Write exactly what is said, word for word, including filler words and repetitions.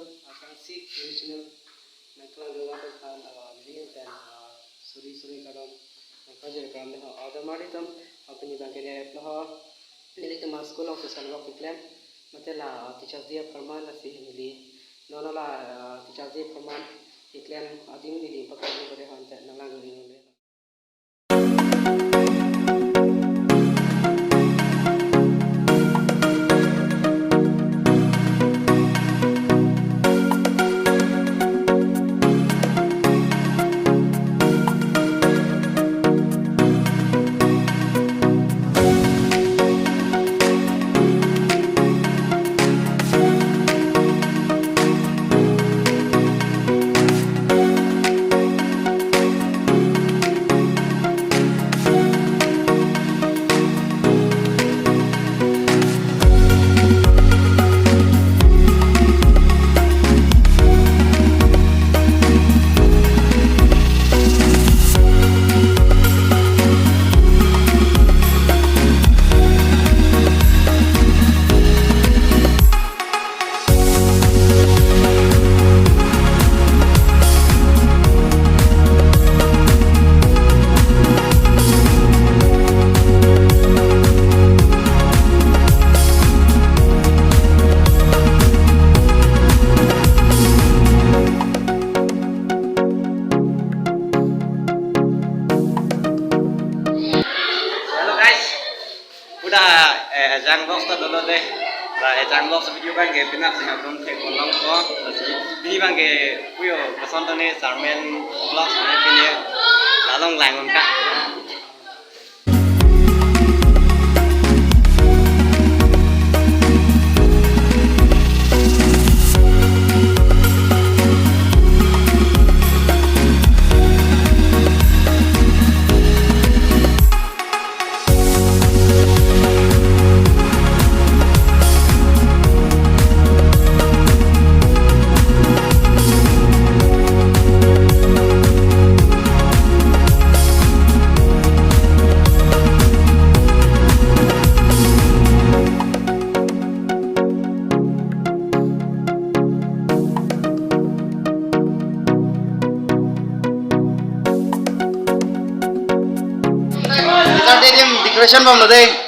Akangsik News Channel nangkelang dun aphan, ah, neli pen, ah, suri suri kardom nangpajir kardom dei ho. Adamar atum, ah, pini abangke le ho, nelitum a-school along social work keklem, mate la, ah, Teachers' Day apharman lasi neli non la, ah, Teachers' Day apharman keklem adim neli pakardom dei ho, ante nanglang dun dei. Hello guys, udah, eh, Ejang Vlogs ta dolo dei. Lah, Ejang Vlogs video abangke penap sing atum thek ponlong ko. Lasi pini abangke puyo kosonton ne Sarmen Vlogs ne pini la longlangdun ka. Saturday adim decoration bomlo dei.